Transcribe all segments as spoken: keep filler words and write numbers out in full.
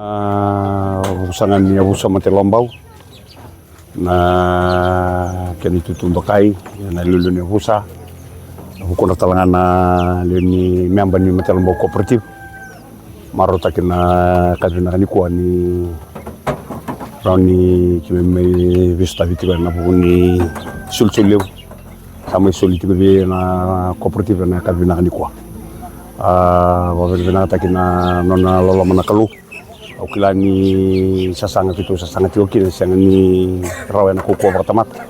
A, vusa ga ni yavusa Matailobau, na kena itutu dokai, na liuliu ni yavusa. Na vukudra tale ga na lewe ni memba ni Matailobau Cooperative. Marautaki na yakavi vinaka nikua ni rawa ni keimami mai veisotavi tiko ena vuku ni solisoli levu sa mai soli tiko vei na cooperative ena yakavi vinaka nikua. A, vakavinavinakataki na nona loloma na Kalou. Au kila ni sasaga keitou sasaga tiko kina e sega ni rawa ena kaukauwa vakatamata.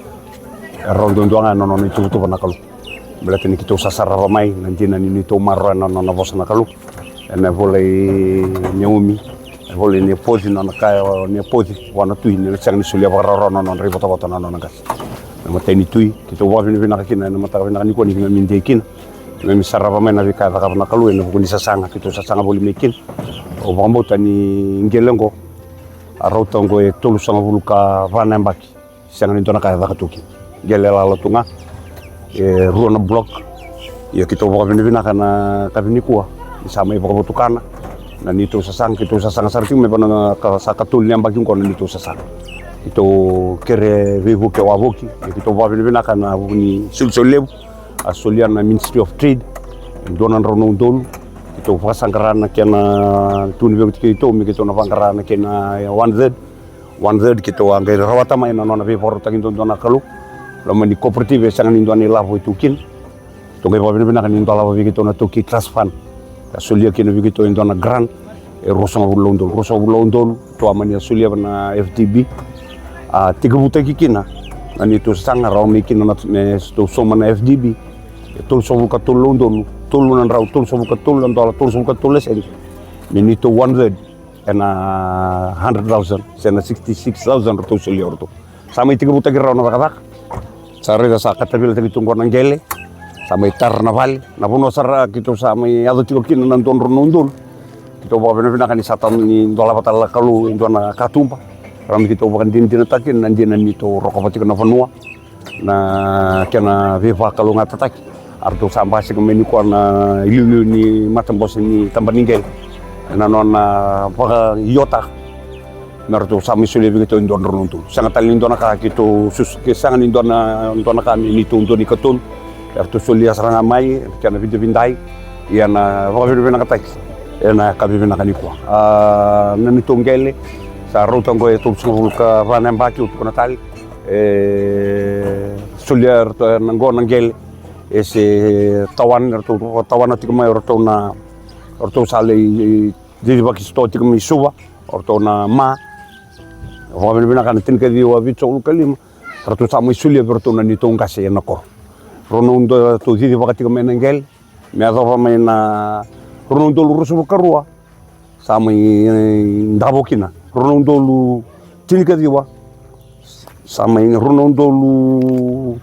E rawa duadua ga ena nona ituvatuva na Kalou. Baleta ni keitou sa sarava mai na dina ni neitou maroroya na nona vosa na Kalou. Ena ivola i Neomi, na ivola i Nepoci, na nona kaya o Nepoci vua na tui ni na sega ni solia vakarawarawa na nodra ivotavota na nona qase. Na imatai ni tui, keitou vakavinavinaka kina ena mataka vinaka nikua ni keimami dei kina. Keimami sarava mai na veika e cakava na Kalou ena vuku ni sasaga keitou sasaga voli mai kina. Au vakabauta ni qele oqo a rauta oqo e tolusagavulu ka va na yabaki. Sega ni dua na ka e caka tu kina. Qele lala tu ga. E rua na block. Ia keitou vakavinavinaka na yakavi nikua ni sa mai vakavotukana na neitou sasaga, keitou sasaga sara tiko mai vua na ka sa katolu ni yabaki oqo na neitou sasaga. Keitou kere veivuke wavoki. Ia keitou vakavinavinaka na vuku ni solisoli levu a solia na Ministry of Trade e dua na drau na udolu. Keitou vakasaqara na kena tukuni vei keitou me keitou na vaqara na kena one third. One third keitou a qai rawata mai na nona veivakarautaki duadua na Kalou. Loma ni cooperative e sega ni dua na ilavo e tu kina. Keitou qai vakavinavinaka ni dolava vei keitou na iTaukei Trust Fund. Ka solia kina vei keitou e dua na grant e ruasagavulu na udolu, ruasagavulu na udolu. Keitou a mani a solia na F D B. A tekivutaki kina na neitou sasaga rawa mai kina na me tou sauma na F D B. E tolusagavulu ka tolu na udolu, tolu na drau, tolusagavulu ka tolu na dola, tolusagavulu ka tolu na sede. Me neitou one third ena hundred thousand se na sixty six thousand ratou solia o ratou. Sa mai tekivutaki rawa na cakacaka. Sa raica sa katavilataki tu oqo na qele. Sa mai tara na vale. Na vanua sara keitou sa mai yaco tiko kina na dua drau na udolu. Keitou vakavinavinaka ni sa tau ni dolava tale na Kalou e dua na katuba. Rawa ni keitou vakadinadinataka kina na dina ni tou rokova tiko na vanua. Na kena veivakalougatataki. A ratou sa basika mai nikua na iliuliu ni matabose ni taba ni qele ena nona vakaiotaka me ratou sa mai solia vei keitou e dua drau na udolu. Sega tale ni dua na ka keitou susu ke sega ni dua na dua na ka me neitou dua ni katolu. E ratou solia sara ga mai kena vidavidai. Ia na vakavinavinakataki ena yakavi vinaka nikua. A, na neitou qele sa rauta oqo e tolusagavulu ka va na yabaki, au tukuna tale. E solia e ratou na qo na qele e se tawana, e ratou tawana tiko mai o ratou na o ratou sa lai cicivaki sitoa tiko mai Suva, o ratou na ma. Vakavinavinaka na tinikaciwa vitusagavulu ka lima ratou sa mai solia vei ratou na neitou qase ena koro. Rau na udolu ratou cicivaka tiko mai na qele me yacova mai na rau na udolu ruasagavulu ka rua. Sa mai davo kina rua na udolu tinikaciwa. Sa mai rua na udolu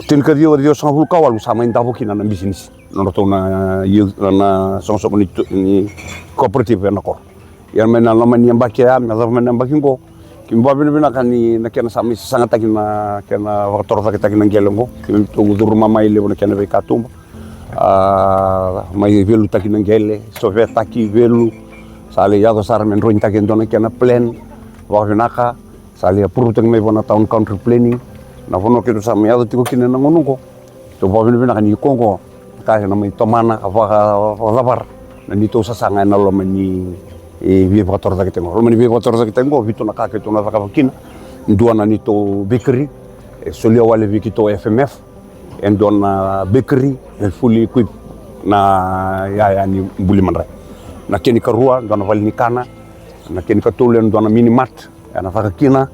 tinikaciwa ciwasagavulu ka walu sa mai davo kina na bisinisi na nodratou na youth na soqosoqo ni cooperative ena koro. Ia mai na loma ni yabaki ya me yacova mai na yabaki oqo. Keimami vakavinavinaka ni na kena sa mai sasagataki na kena vakatorocaketaki na qele oqo. Keimami tou curuma mai levu na kena veikatuba. A mai velutaki na qele, sovetaki, velu. Sa lai yaco sara me droinitaki e dua na kena plan vakavinaka. Sa lai apuruvutaki mai vua na town country planning. Na vanua keitou sa mai yaco tiko kina ena gauna oqo. Tou vakavinavinaka ni ko oqo ka ena mai tomana ka vakacavara na neitou sasaga ena loma ni veivakatorocaketaki oqo. Loma ni veivakatorocaketaki oqo vitu na ka keitou na cakava kina. Dua na neitou bakery e solia wale vei keitou F M F. E dua na bakery e fully equipped na yaya ni buli madrai. Na kena ikarua dua na vale ni kana. Na kena ikatolu e dua na mini mart. Ena caka kina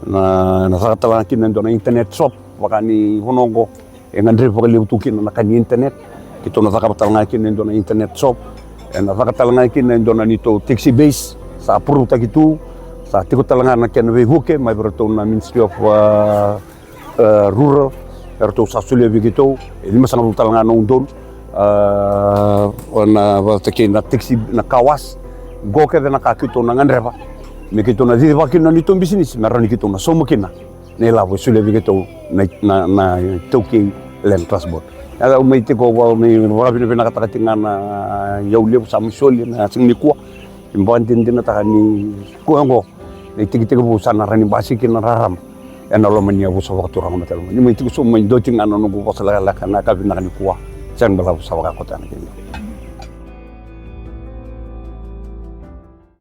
na, na caka tale ga kina e dua na internet shop. Vaka ni vanua oqo e gadrevi vakalevu tu kina na ka ni internet. Keitou na cakava tale ga kina e dua na internet shop. Ena caka tale ga kina e dua na neitou taxi base sa apuruvutaki tu. Sa tiko tale ga na kena veivuke mai vei ratou na Ministry of Rural. Eratou sa solia vei keitou e limasagavulu tale ga na udolu. Na vata kei na taxi na kawas. Qo kece na ka keitou na gadreva me keitou na cicivaka kina na neitou bisinisi me rawa ni keitou na sauma kina na ilavo e solia vei keitou na, na, na iTaukei Land Trust Board. Ia au mai tiko au mai vakavinavinakataka tiko ga na iyau levu sa mai soli ena siga nikua. Vakadinadinataka ni kua oqo na itekitekivu sa na rawa ni basika kina na rarama ena loma ni yavusa vakaturaga, matalomalagi. Ni mai tiko sobu mai dua tiko ga na noqu vosa lekaleka ena yakavi vinaka nikua. Sega ni balavu, sa vakakoto yani kina.